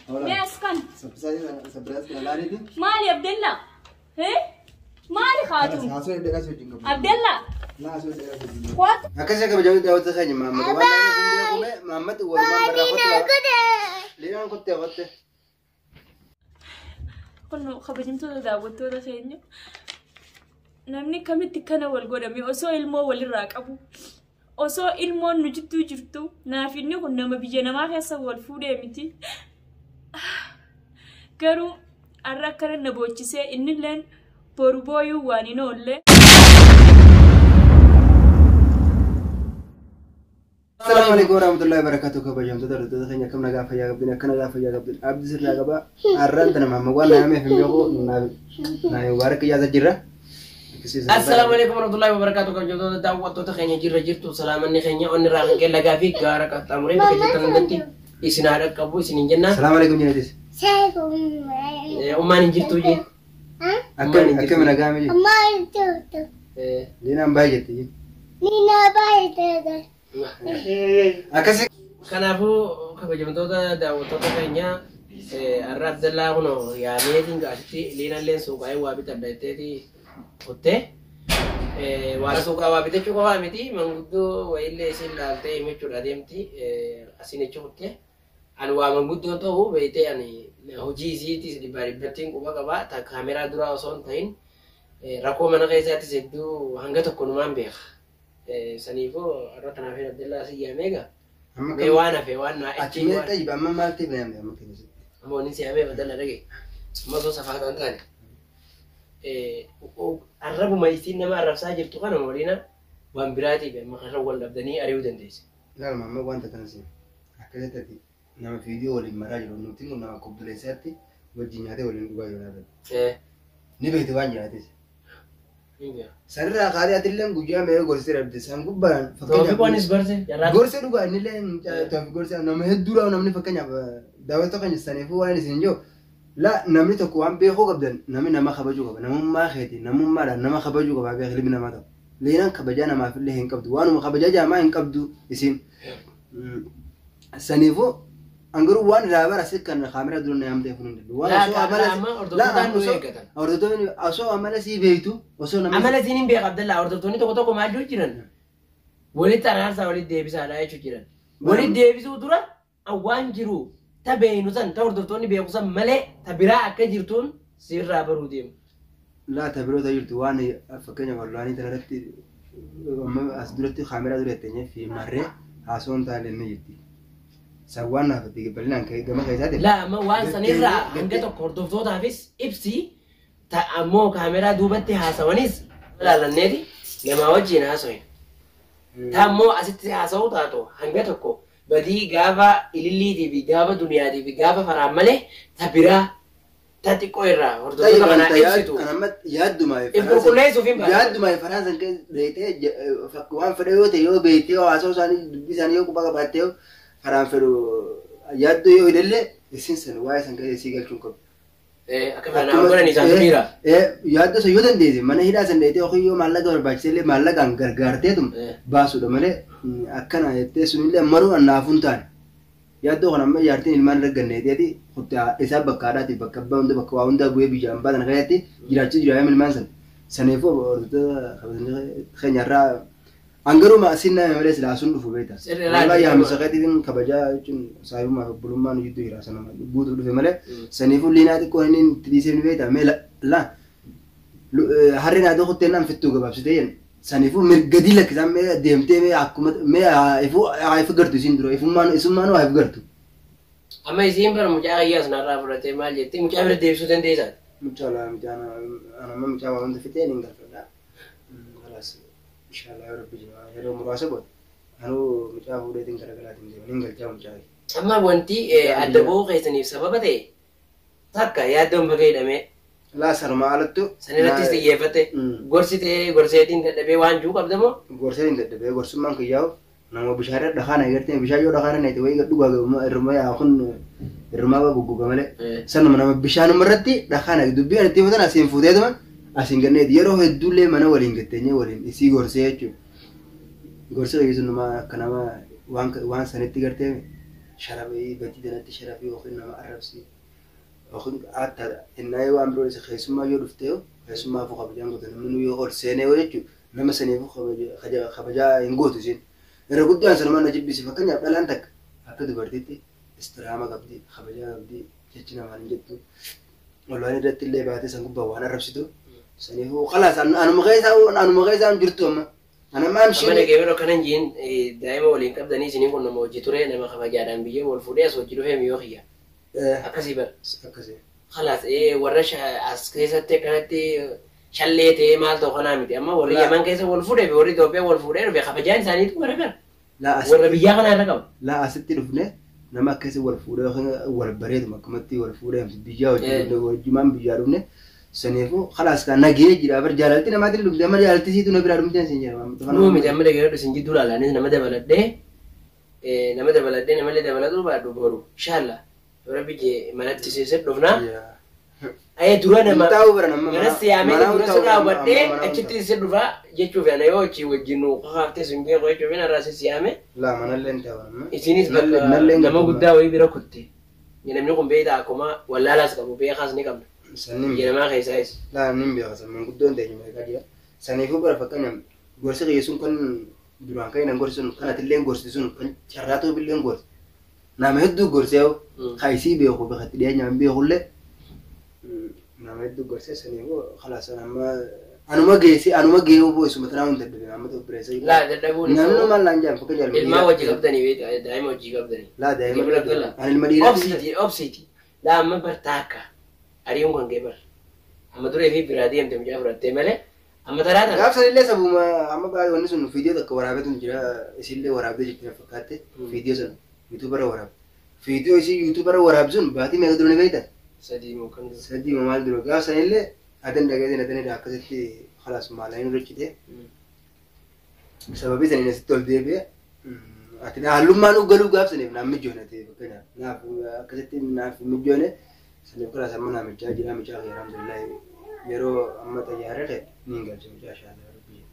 Mee as kan. Surprise kana laaliiti. Maali Abdella? Hee? Maali haatu? Haasoo dheeraa si wajjin qabu. Abdella? Laa haasoo dheeraa si wajjin qabu. Koot? Akkasii kabajamuu daawwattoota keenya Mahammad waan namni kun beekume Mahammad walumaan barraa kottu. Liinaan kottee kotte. Kun kabajamtoota daawwattoota keenya. Namni kamitti kana wal godhame osoo ilmoo walirraa qabu. Osoo ilmoon nu jidduu jirtu naaf inni kun nama biyya namaa keessa wal fuudhee miti. Garuu har'a akkana na boochisee innilleen boru booyuu waan hin oolle. Assalamu alaikum warahmatullahi wabarakatuh kabajamtoota hordoftoota keenya akkam nagaa fayyaa qabdin akka nagaa fayyaa qabdin abdii sirraa qaba har'aan tana Mahammad waan naameef hin beeku naa mubaarak ijaasa jirra. Assalaamu alaikum warahmatullahi wabarakatuh. Kabajamtoota daawwattoota keenya jirra jirtu salaamanni keenya onni irraa kan ka'e lagaa fi gaara qaxxaamuree bakka jirtan hundatti isin haa dhaqqabu isiniin jenna. Assalamu alaikum jennetis. Ummaan hin jirtu jee. Akkam akkam nagaa miti. Liinaan baay'ee jetti. Akkasii. Kanaafuu kabajamtoota daawwattoota keenya har'a Abdallaa kunoo yaameetiin gaasitti liinalleen suuqaa'ee waa bitadha jetteeti kuttee. Waa suuqaa waa bitachuu qofaa miti manguddoo wayiillee isin laaltee himachuudha deemti asin jecha kuttee. Ani waa manguddoo ta'uu beektee ani hojii isiitis dhibbaa dhibbattiin quba qabaa ta kaameraa duraa osoo hin ta'in rakkoo mana keessaattis hedduu hanga tokko numaan beeka. Saniifuu har'a kanaaf Abdallaa si yaamee egaa. Mee waan hafe waan naa Achi mee xayyiba amma maal ta'e naamne amma keessatti. Amma wanni si yaamee Abdallaa dhage. Amma osoo safaa ta'an taane. Arrabuma isiin nama arrabsaa jirtu kana waliina waan biraatiif amma karra wal dhabdanii ari'uu dandeesse. Ilaalma amma wanta kana si akkasitti ati nama viidiyoo waliin maraa jiru nuti kun nama obboleessaatti wajjin nyaatee waliin dhugaa jiru laata. Ni beekti waan nyaates. Sanirraa kaatee atillee guyyaa mee gorsee dhabde san gubbaan Toofiqoonis gorse jarraa. Gorsee dhugaa innillee toofi gorsee nama hedduudha namni fakkeenyaaf daawwattoota keenya saniifuu waan isin jiru la namni tokko waan beekuu qabdan namni nama kabajuu qaba namummaa keeti namummaadhaan nama kabajuu qaba beek ilmi namaa ta'u. Liinaan kabajaa namaafillee hin qabdu waanuma kabajaa jaamaa hin qabdu isin. Saniifuu angaruu waan irraa bara si kan kaameraa dura na yaamtee funuun danda'u. Waan osoo amala Hordoftoonni nu eeggatan. Hordoftoonni osoo amala sii beektu osoo namni. Amala isiin hin beeku Abdallaa hordoftoonni tokko tokko maal jiru jiran walitti araarsaa walitti deebisaadha jechuu jiran. Walitti deebisuu dura waan jiru ta beeynu san ta hordoftoonni beeku san malee ta biraa akka jirtuun sirraa baruu deemu. Laa ta biroo ta jirtu waan fakkeenya wallaanii tana irratti as duratti kaameraa dura itti fi marree haasoon taane ni jirti. San waan naaf itti bal'inaan gama keessaati. Laa amma waan sanirraa hanga tokko hordoftootaafis ibsi ta ammoo kaameraa duubatti haasawanis ilaalanneeti namaa wajjin haasawe. Ta ammoo asitti haasa'uu taatu hanga tokko badii gaafa ililliitii fi gaafa duniyaatii fi gaafa faraan malee ta biraa ta xiqqoo irraa hordoftoota kanaa ibsitu. Yaaddumaa If qulqulleessuuf hin baatu. Yaaddumaa faraan san keessa waan fedhe yoo ta'e yoo beektee haasa'uu isaanii dubbii isaanii yoo quba qabaattee faraan fedhu yaaddoo yoo hidhallee isin san waa'ee san keessa isii galchuu hin qabu. Akka kanaa godhan isaan miira. Yaaddoo san yoo dandeesse mana hidhaa san dheetee yookiin yoo maallaqa barbaachise illee maallaqaan gargaarteetum baasuudha malee akkana jettee sunillee maruu annaafuu hin taane. Yaaddoo kana amma jaartiin ilmaan irra ganneeteeti isaa bakka haadhaati bakka abbaa hunda bakka waa hundaa bu'ee biyya hambaa sana keessatti jiraachuu jira ilmaan san. Saniifuu hordoftoota keenyarraa angaruma asin nama malee silaa sun dhufu beekta. Wallahi yaamsa keetiin kabajaa jechuun saayibummaa fi obbolummaa nu jidduu jira sana guutuu dhufe malee saniifuu liinaa xiqqoo inni itti dhiisee ni beekta mee la harreen adoo kuttee naan fittuu gabaabsitee jenna. Saniifuu mirgadii lakkisaan mee deemtee mee akkuma mee ifuu haa ifu gartu isiin dura ifummaan isummaan haa ifu gartu. Amma isiin bara mucaa kiyyaas narraa fudhatee maal jettee mucaa bira deebisuu dandeessaati. Mucaa laa mucaa anamma mucaa waan hunda fixee ni galfadha. Kalaas inshallah yoo rabbi jira yeroo muraasa booda anuu mucaa fuudheetiin garagalaatiin deema ni galchaa mucaa. Amma wanti adda ba'uu keessaniif sababa ta'e takka yaaddoon bakka hidhamee. Laa sanumaa alattu. Sanirrattis xiyyeeffatte gorsitee gorseetiin dadhabee waan jiru qabda moo? Gorseetiin dadhabee gorsummaan kiyyaa'u nama bishaan irra dhakaan agartee bishaan yoo dhakaan irra wayii dhugaa irrumaa yaa kun irrumaa goggoga malee. Sanuma nama bishaanuma irratti dhakaan dubbii ani itti fuutan asiin fuuteetuma asiin ganneeti yeroo hedduullee mana waliin gatteenyee waliin isii gorsee jechuudha. Gorsee keessumaa akka nama waan sanitti gartee Sharafii badii danatti sharafii yookiin nama arrabsi yookiin atta innaa yoo waan biroo isa keessummaa yoo dhuftee keessummaafuu kabajaan gootu namni yoo ol seenee yoo jechuun nama saniifuu kabajaa hin gootu isin. Irra guddaan sanumaan na jibbisi fakkeenyaaf dhalaan takka akka dubartiitti istiraama qabdi kabajaa qabdi jechi namaan hin jettu. Ollaan irratti illee baatee san gubbaa waan arrabsitu. Saniifuu khalaas anuma keessaa jirtu amma. Anamma Amma amshii. dhaggeeffadhu akkanan jiin daa'ima waliin qabdanii isiniin kun nama hojii ture nama kabajaadhaan biyya wal fuudhee as hojii dhufee miyyoo kiyya. Akkasii bara. Akkasii. Khalaas warra as keessatti akkanatti shallee ta'ee maal ta'u kanaa miti amma warri Yaman keessa wal fuudhee fi warri Itoophiyaa wal fuudhee dhufe kabajaan isaaniitu garagara. Warra biyyaa kanaa irra qaba. Laa asitti dhufne nama akkasii wal fuudhee yookiin wal bareeduma akkamatti wal fuudhee biyyaa hojii hojiimaan biyyaa dhufne saniifuu khalaas kan nagee jira bar jaalalti namaatiin dhufte amma jaalalti siitu na biraa dhumteen siin jira. Nuu miti amma dhaggeeffadhu isin jidduu ilaalaanis nama dabaladhee nama dabaladhee namallee dabalatu baadhu boru inshaalla rabbi jee manatti seesee dhufnaa. Dura nama mana siyaamee dura sirraa hubadhee achitti si dhufaa jechuuf ana yoo hojii wajjin nu kakaaftee sun beeku jechuuf irraa si siyaame. Laa manallee hin ta'u amma. Isinis bakka nama guddaa wayii bira kutte. Namni kun beektaa akkuma wallaalaas qabu beekaas ni qabna. Biyya namaa keessaayis. Laa nin beeka san guddoon ta'e meeqa jira. Saniifuu bara fakkeenyaaf gorsi kiyya sun kan duraan kan inni gorsi sun kan atillee gorsi sun kan carraa billee gorsi. Nama hedduu gorsee yoo kaayisii beeku bakka itti dhiyeenyaan beekullee nama hedduu gorsee saniifuu khalaas amma anuma geesse anuma gee'uu boo'isuma tanaa hunda dadhabe amma ta'u bireessa. Laa dadhabuun Namni maal naan jedhan fakka jaalala. Ilmaa hojii qabdanii beektaa daa'ima hojii qabdanii. Laa daa'ima ani ilma dhiiraa. Obsiiti obsiiti. Laa amma bartaa akka ari'uun kan kee bar. Amma duree fi biraa deemte mucaa fudhattee malee amma taraa tana. Gaaf sanillee sabuma amma baay'ee wanni sun viidiyoo tokko waraabeetu jira isillee waraabdee jirti na fakkaatte viidiyoo sana yuutuubara waraabde. Viidiyoo isii yuutuubara waraabsuun baatii meeqa dura ni beektaa? Sadii moo kan dura. Sadii moo maal dura gaaf sanillee adan dhagateen adanidha akkasitti khalaas maalaan irra cite. Sababii saniin asitti ol deebi'e ati hallummaan galuu gaaf saniif naaf mijoone ta'e fakkeenyaaf naaf akkasitti naaf mijoone saniif khalaas amma naa mijaa jira mijaa kee alhamdulillah yeroo amma xayyaara kee niin galcha mijaa shaala rabbi.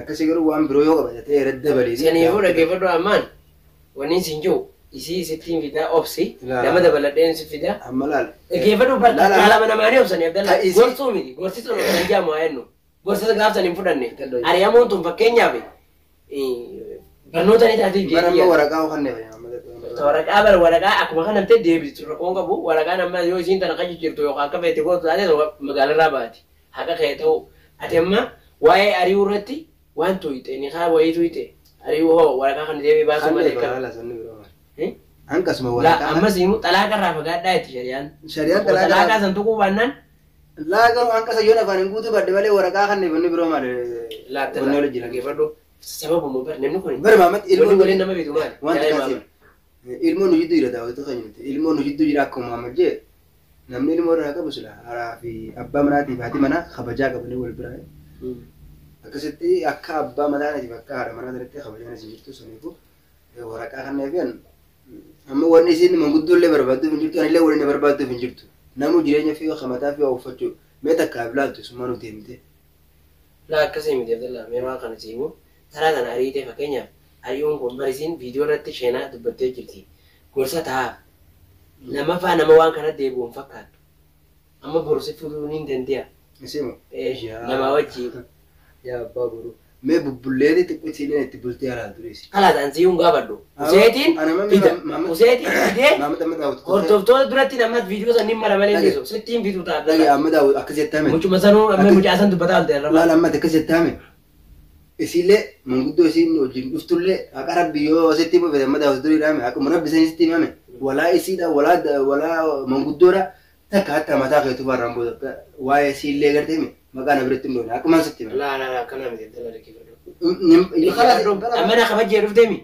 Akkasii garuu waan biroo yoo qabate ta'e irra dabalee. Saniifuu dhaggeeffadhu ammaan wanni isin jiru isii sittiin fidaa obsi nama dabaladheen si fidaa. Amma laal. Dhaggeeffadhu barta lama namaanii obsanii Abdalla gorsuu miti gorsisuun obsan jaamu haa jennu gorsisa gaafsan hin fudhanne ari'amuun tun fakkeenyaaf barnoota ni taatiif Bara amma waraqaa kanneen Waraqaa bara waraqaa akkuma kanamtee deebistu rakkoon qabu waraqaan amma yoo isiin tana qaji jirtu yookaan akka feete gootu taate magaalarraa baati haqa kee ta'u ati amma waa'ee ari'uu irratti waan tuyxe ni haa wayii tuyxe ari'uu hoo waraqaa kana deebii baasuu malee kan. Hanqasuma waraqaa. Ammas immoo xalaaqa irraa fagaadhaa itti shari'aan. Shari'aan xalaaqa. Xalaaqa san tuquu baannaan. Laa garuu hanqasa yoo afaan hin guutuu badde malee waraqaa kan inni biroo maali. Laatta dhaggeeffadhu sababuma bar namni kun. Bar maamatti ilmoon waliin nama bitu maali. Wanta kaasee ilmoon nu jidduu jira daawwatu kan jirti ilmoon nu jidduu jira akkuma maamad jee namni ilmoo irraa qabu sila haraa fi abbaa manaatiif haati manaa kabajaa qabanii wal biraa. Akkasitti akka abbaa manaatiif akka haadha manaa sanatti kabajaan isin jirtu saniifuu waraqaa kanneen fi amma wanni isin manguddoollee barbaadduuf hin jirtu anillee waliin barbaadduuf hin jirtu namuu jireenya fi mataa fi uffachuu mee takkaaf laaltu summaa nuti himte. Laa akkasii miti Abdallaa mee waan kana siimu taraa kana ariitee fakkeenyaaf ari'uun kun barisiin viidiyoo irratti sheenaa dubbattee jirti gorsa taa'aaf lamaffaa nama waan kana deebi'u hin fakkaattu amma boru si fuudhuu ni danda'a. Isimu. Namaa wajjin. Yaa abbaa boruu. Mee bubbulleeti xiqqoo itti bultee alaa tureesi. Kalaas an siyyuun gaafadhu. Useetiin fida. Useetiin fidee hordoftoota duratti nama viidiyoo sanniin mara malee dhiisu. Sittiin fituu ta'a. Dhagee amma daawwatu akkas jettame. Mucuma sanuu amma mucaa san dubbataa olte irra. Laal amma akkas jettame. Isiillee manguddoo isiin wajjin dhuftullee haqa rabbi yoo asitti buufate amma daawwatu durii dhaame akkuma rabbi sanii sitti himame walaa isiidha walaa manguddoodha takka hatta mataa keetu farraan booda waa'ee isiillee gartee maqaa na biratti hin dhoofne akkuma sitti himame. Laa laa akkana miti Abdalla dhaggeeffadhu. Amma na kabajjee dhufteemi.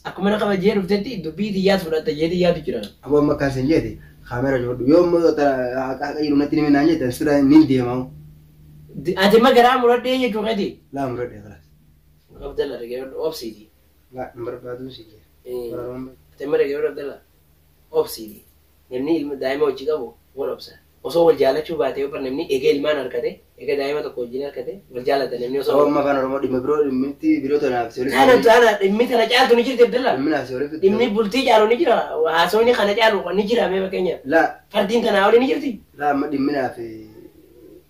Akkuma na kabajjee dhuftetti dubbii xiyyaatu fudhatta jee xiyyaatu jira. Aboo amma akkas hin jeeti kaameera joodhu yoo immoo haqa jiru natti himi naan jeetan sira nin deemamu. Ati ma garaa muradhee jechuu keeti. Laa muradhee kalaas. Abdalla dhaggeeffadhu obsiiti. Laa hin barbaadu si jee. Ati ma dhaggeeffadhu Abdalla obsiiti. Namni ilma daa'ima hojii qabu wal obsa. Osoo wal jaalachuu baate yoo namni eega ilmaan argate, eega daa'ima tokko wajjin argate wal jaalata namni osoo. Sababa amma afaan Oromoo dhimma biroo dhimmitti biroo tanaaf si walitti. Kana taana dhimmi tana caaltu ni jirti Abdallaa. Dhimmi naaf si walitti. Dhimmi bultii caalu ni jira. Haasawni kana caalu ni jira mee fakkeenyaaf. Laa Fardiin tanaa oli ni jirti. laa amma dhimmi naaf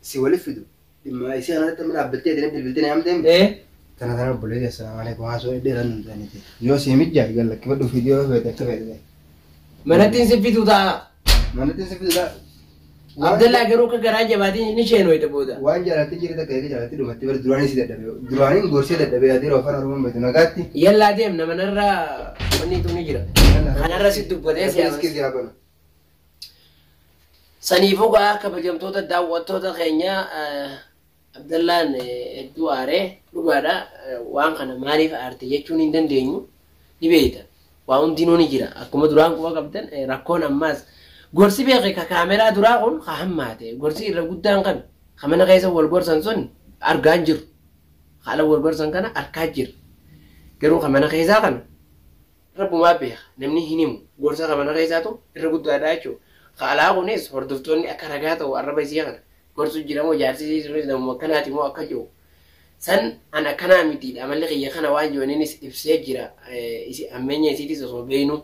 si walitti fidu. Dhimma isii kanarratti amma dhaabbattee ittiin bilbiltee na yaamtee. Tana tana obboleessi assalaamu alaikum haasoo dheeraa nu ta'aniiti. Yoo si mijjaa gallakkifadhu fiidiyoo feete akka feete. Manatti si fidu ta'a. Manatti si fidu ta'a. Abdallaa garuu akka garaa jabaatiin ni sheenooyte booda. Waan jaalatti jirte akka eega jaalatti dhumatti bara duraanii si dadhabe. Duraaniin gorsee dadhabe ati yeroo afaan Oromoon beektu nagaatti. Yallaa deemna manarraa wanni tu ni jira. Kanarra si dubbatee si Iskii si haabanu. Saniifuu gaa kabajamtoota daawwattoota keenya Abdallaan hedduu aaree dhugaadha. Waan kana maaliif aarte jechuun hin dandeenyu ni beekta. Waa hundinuu ni jira. Akkuma duraan quba qabdan rakkoon ammaas gorsi beeke ka kaameraa duraa kun ka hammaate. Gorsi irra guddaan qabe. Ka mana keessa wal gorsan sun argaa hin jiru. Haala wal gorsan kana argaa jira. Garuu ka mana keessaa kana rabbumaa beeka. Namni hin himu. Gorsa ka mana keessaatu irra guddaadha jechuudha. Ka alaa kunis hordoftoonni akka ragaa ta'u arraba isii kana gorsu jira moo jaarsi sunis namuma akkanaati moo akka jiru. San an akkanaa mitiidha. Amalli kiyya kana waan jiruunis ibsee jira. Ammeenya isiitis osoo beeynu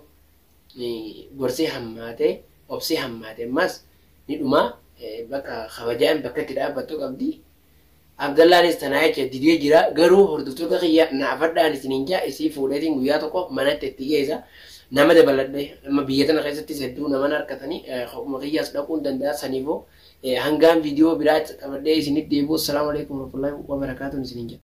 gorsee hammaatee obsee hammaate ammas ni dhuma bakka kabajaan bakka itti dhaabbattu qabdi. Abdallaanis tanaa jecha didee jira. Garuu hordoftoota kiyya naafadhaan isiniin jaa isii fuudheetiin guyyaa tokko manatti itti geessa. Nama dabaladhee amma biyya tana keessattis hedduu nama harkatanii ho'uma kiyyaas dhaquu hin danda'a saniifuu hangaan viidiyoo biraatti qabadhee isinitti deebi'u. Assalaamu alaikum warahmatullahi wabarakaatuun isiniin jaa.